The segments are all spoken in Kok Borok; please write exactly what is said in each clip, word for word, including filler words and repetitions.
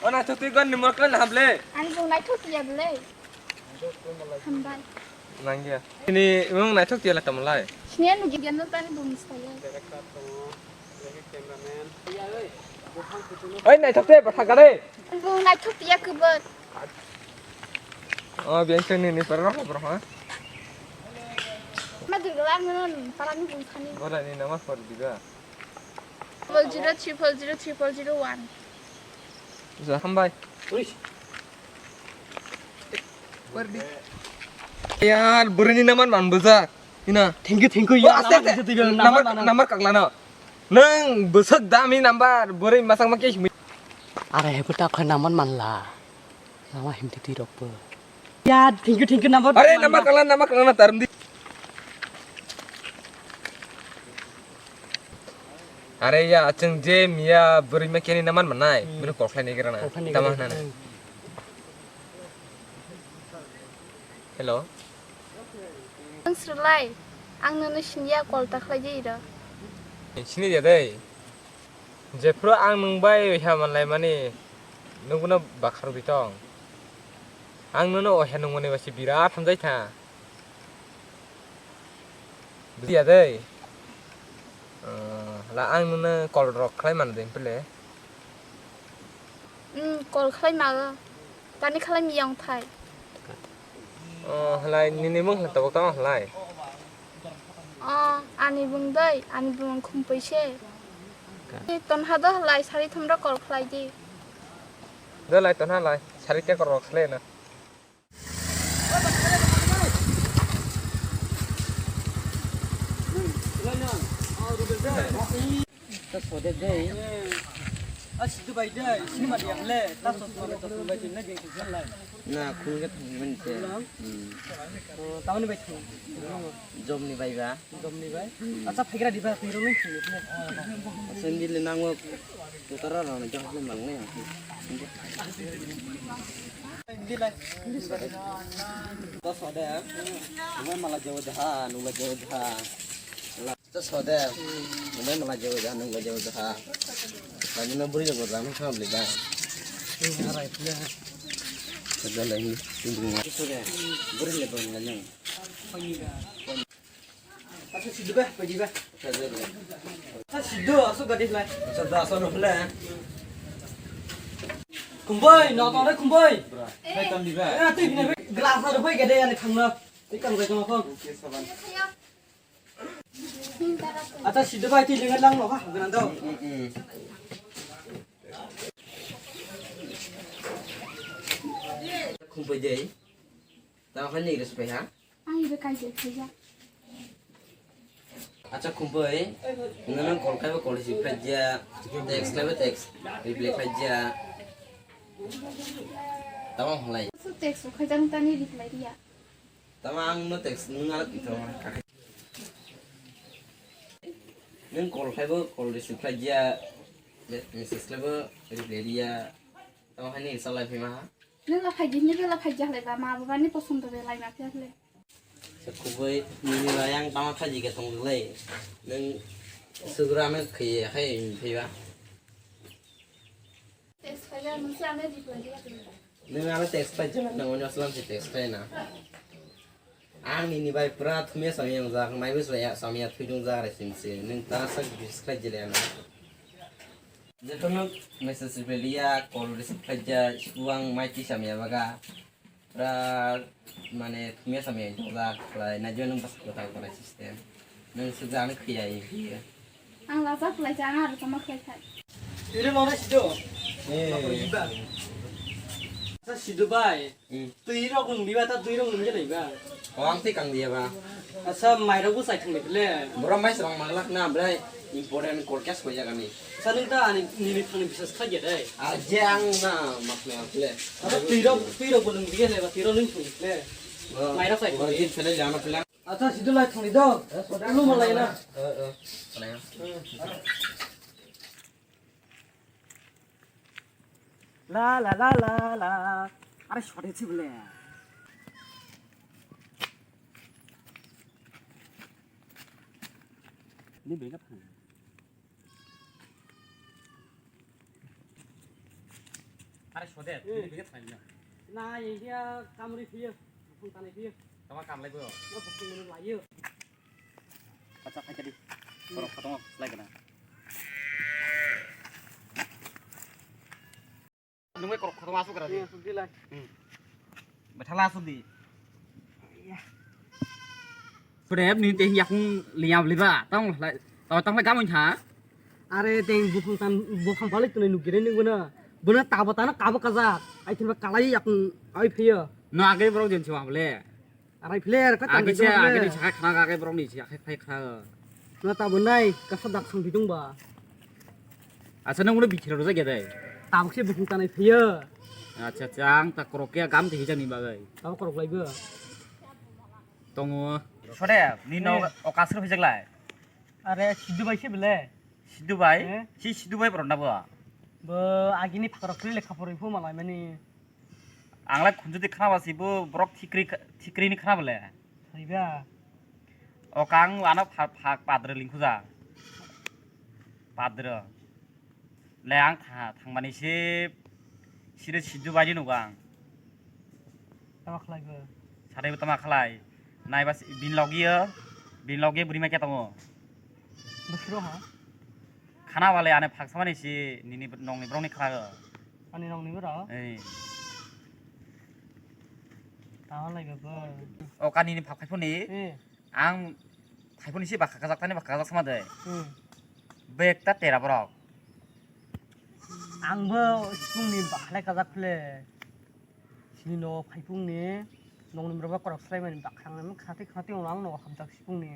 Mana thotwi gon ni mokla na hable. Ani bung naithok ya ble. Hambai. Nangya. Ini imang naithok tiya la tamlai. Sini anu gigan no tani bung saya. Oi, naithok te, bathak gade. Ani bung naithok tiya kubur. Oh, biang sini ni para roh, bro, ha? Ma dulu ang non para ni bung sani. Bola ni nama for diga. Double zero triple zero triple zero one. Ja, hambai. Uish. Yar, bwrwini naman manbujak. Ina. Thank you, thank you, ya, aste, naman aste. Thank you, thank you, naman, naman, naman. Namar kaklano. Nang bwswk dami nambar, bwrwi masang ma khe himwi. Are, hebu ta khoi naman manla. Nama himti twi rok bo. Ya, thank you, thank you, number. Are, number kala, number kala na tarum di. Are ya, chwng je miya bwrwi ma keni naman manai, hmm, bini kol khlai ni gira na. Kol khlai ni gira na. Tama hwnna na. Hmm. Hello. Ang srwlai, ang nono siniya kol ta khlai di ro. Sini dia dei. Jephru ang nwng bai oiha manlaimani, nwng bono bakharwi tong. Ang nono oiha nungmani bai se birat hamjai tha. Bujiya dei. Hala ang nono call rok khlai mano de pele. Hmm, call khlai mago. Tani khlai miyong thai. Oh, halai nini mung hla tabuk tamo halai. Oh, ani bung doi, ani bung khumpui se. Ka. Ni tonha do halai sari thumra kol khlai di. Do lai tonha lai, sari te kol khlai na. Ta sode dei. A sidu bai dei, sini ma dia le, ta sos ma ta sos bai tin na jeng tin lai. Na khung ke thang men se. Hmm. Oh, tamani bai thang. Jom ni bai ba. Jom ni bai. Hmm. Acha phaikra di ba, phaikra nung sini le. Acha ni le nango. Tutara rano jang le mang ne. Di lai. Ta sode. Nung mala jawa jaha, nung la jawa jaha. Ta sode. Nung mala jawa jaha, nung la jawa jaha. Lagi na buri jawa jaha, nung khamli ba. Arai pula. Sode lai ni, tunggu. Sode. Buri le ba nang. Asa sidu ba, pagi ba. Asa sidu, aso gadi lai. Asa da, aso no pula. Kumbai, no to kumbai. Hai tam di ba. Eh, tu bina glass aro bai gade ani thangna. Tikang bai kama phone. Ata sidu bai ti lengan lang no ha, gana do. Khumpai dei. Ta khan ni res pai ha. Ang ibe kai je khaija. Acha khumpai. Nana call kai ba call receive khaija. Text kai ba text reply khaija. Tamo halai. Su text khaija tani reply dia. Tamo ang no text nung ala tito. Nung call khai bo call receive khai dia, message khai bo reply dia. Tamo hai ni salai phai ma ha. Nung la phai di, ni la phai ja lai ba, ma baba ni posom do lai ma phai le. Sa khubui nini la yang tamo khaji ke tong lai. Nung sugra me khai hai phai ba. Text khai ja, nung sa me reply dia. Nung ano text pai jana nang onyo aslam si text pai na. Ang nini bai pura thumia samya wngjak, naibu swlaiya samya thwidung jak re simse. Nung ta sak bis khlai jile ano. Jephano message reply liya, call receive khlai ja, sikuang mai ti samya baga. Pura mane thumia samya wngjak khlai, na jeno bas kota kota system. Nung sujak ano khiya ye. Ang lajak lai cha, ang aro tamo khlai khai. Twi rok nang sido. Eh. Sa sido bai. Hmm. Twi rok nung diba ta twi rok nung jai ba. O ang twi kang dia ba. Asa mai rok bo sai thang le. Bro mai serang manglak na brai important call case koi jaga ni. Sa nung ta ani nini thang ni bisas kha ya dai. A je ang na mak na le. Asa twi rok twi rok bo nung dia le ba twi rok nung thang le. Mai rok sai thang le. Jin sele jana plan. Acha, sidu lai thangni do. Lu malai na. Eh, eh. La, la, la, la, la. Are, sode si bole. Ni bega phang. Are sode, hmm, bini bini thaina. Na, ye dia kamri phiyo, bukhung tanai phiyo. Tama kam laibo. Na bukhung munu laiyo. Acha, khai kadi. Hmm. Borok khatong lai kana. Nungwe korok khatong asuk kara di. Iya, asuk di lai. Hmm. Bethala asuk di. Iya. Sudep ni teh yakung liam liba. Tong lai, tong lai kamu ha. Are teng bukhung tan, bukhung balik tunai nugire ni guna. Buna tabo tana kabo kajak. Ai thilba kalai yakung ai phiyo. No age borok jen siwa bole. Arai player ka. Agi tangri se, dong agi player. Ni sakai khna, agi borok ni sakai khai khna. No ta bunai ka sadak sang bidung ba. Asa nang ulo bichira roja gede. Tabuk se bukhung tanai phiyo. Acha, acha, ang ta korok ya gam te hijani bagai. Tabuk korok laibo. Tongo. Sode, ni no, eh, okasro hijak lai. Are, Sidhu bai se bele. Sidhu bai? Eh? Si Sidhu bai borok na bo? Bo agini phakarok kri lekha poroi phu malai mani. Ang lai khunju di khna ba si bo borok thikri, thikri ni khna bole. Thaiba. O kang ano pha, pha, padre lingkhuja. Padre. Le ang tha, thangmani si, sire Sidhu bai di nugo ang. Tama khlai bo? Sadai bo tama khlai. Nai ba si, bin logio, bin logio buri mai khe tongo. Bwswro ha? Khana bale ane phaksa mani si nini nongni borokni khna. Ani nongni borok? Ei. Tama lai bo. O kani ni phak phai phoni. Eh. Ang phai phoni si bakha kajak tani bakha kajak sama de. Hmm. Bek ta tera borok. Ang bo sipung ni bakha lai kajak phle. Sini no phaipung ni nongni borok korok slai mani bakhang khati khati ang no hamjak sipung ni.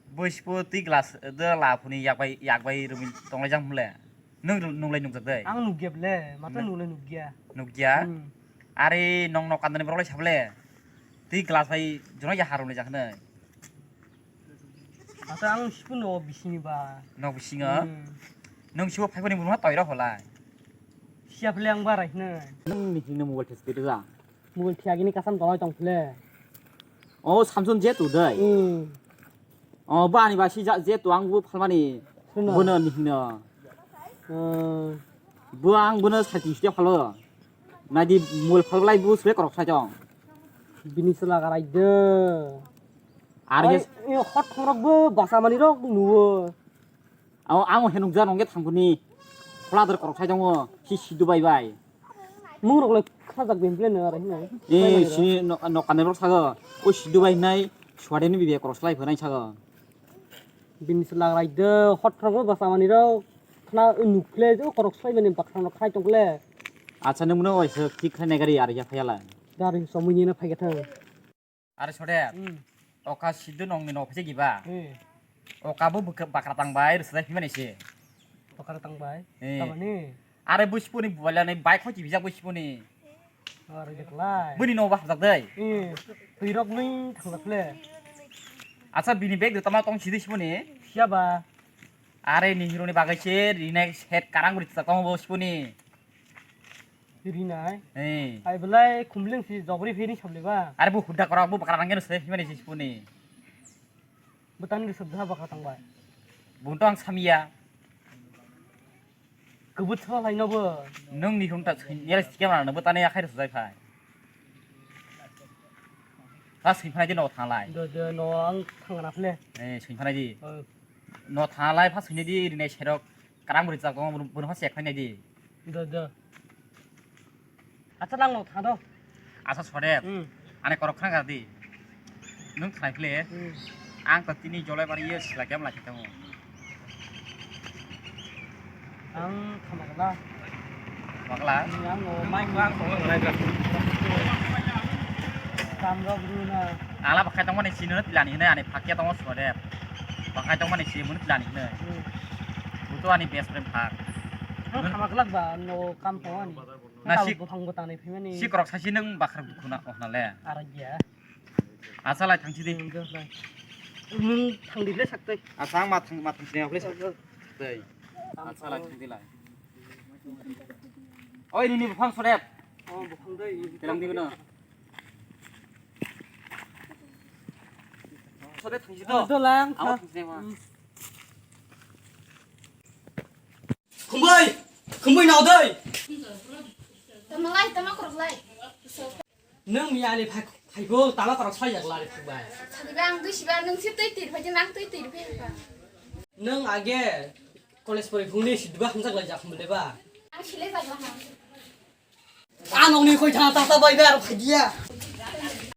Bo sipo twi glass de la phuni yak bai, yak bai rumi tonglai jang mle. Nung, nung lai nukjak dai? Ang nukya ble, mato nung lai nukya. Nukya? Hmm. Are nong nok kandani borok lai sable. Twi glass bai jono ya harum lai jak nai. Ata ang sipu no bising ba. Nok bisingo? Hmm. Nung sibo phaibo ni bunga toiro holai. Siya phle ang barai hne. Nung ni hini mobile thes kiri ja. Mobile thiya gini kasam tolai tong phle. Oh, Samson je tu dai. Hmm. Oh, bani ba si ja je tu ang bu phalmani. Suna. Bono ni hino. Hmm. Bo ang bono sati sia phalo. Nadi mobile phalai bu sle korok sai tong. Bini sela garai de. Ar oi, yes. Hot thongrok bo basa mani rok nuwo. Amo, amo henukjak nongke thangkuni. Kholadar korok sai tongo. Si Sidhu bai bai. Mung rok le khajak bini plan no ara hinai. Eh, si no, no kanai rok sago. O Sidhu bai nai suade ni bibe korok slai phai nai sago. Bini se lagrai de hot rok bo basa mani rok. Khna nukle jo korok slai mani baksa no khai tongkle. Acha nung no waisa thik khai nai gari ar ya phayala. Gari somoi ni na phai thang. Are sode. Hmm. Oka Sidhu nongni nok phai giba. Hmm. Oka bo bwkha bakra tang bai rwsajak himani se. Bakra tang bai? Eh. Tamani? Are bo sipuni bubaila ni bai khoti bijak bo sipuni. Are deklai. Bini no bahajak dai. Eh. Twi rok nui thangjak le. Acha bini bag de tama tong sidi sipuni. Siya ba. Are ni hero ni bagai se rinai set karang bri tong bo sipuni. Rinai. Eh. Ai belai khumling si jogri phini sabli ba. Are bo hudda kora bo bakra nangge se himani si puni. Bwtani ke sabda bakra tang bai. Bung to ang samya. Kebut sa lai no bo. Nung ni hung ta nere sikya mana no bwtani akhai rwsajak phai. Ta swi phai di no thang lai. Do do no ang thang na phle. Eh, swi phai di. Oh. No thang lai pha swi di rinai serok. Karang bwrwi chak tongo, bono, bono phano check khainai di. Do, do. Acha, nang no tha do. Acha, sode. Hmm. Ani korok khna di. Nung khnai khle. Hmm. Ang to tini jolai bari ye sila kem lai tongo. Ang khama gala. Magla. Ang no mai ang khama gala. Kam rok runa. Ala bakhai tongmani sino tilani hwnwi ani phakya tongo sode. Bakhai tongmani simo tilani hwnwi. Hmm. Buto ani best friend phak. Ang khama glak ba no kam tongo ani. Na si buphang bwtang ni phimani. Si korok sasi nung bakhar dukhu na oh na le. Aragya. Asa lai thangsi di. Hmm, do lai. Nung thang di le sak tei. Asa ang ma thang, ma thang sini le sak. Tei. Asa lai thang di lai. Oi, nini buphang sodep. Oh, buphang dai. Telang di beno. Sodep thangsi do. Oh, do lang. Amo thangsi ma. Hmm. Khumbai! Khumbai nao dai! Tama lai, tama korok lai. Nwng miya ani phai, phaibo tama korok saiyak lari phaibai. Sadiba ang twi siba, nwng si twi tir phai, ang twi tir phai ba. Nwng age college pori phungni sidiba hamjak lai jak mule ba. Ang sile jak laha. Anokni koi thang ta ta bai bai aro phaidiya.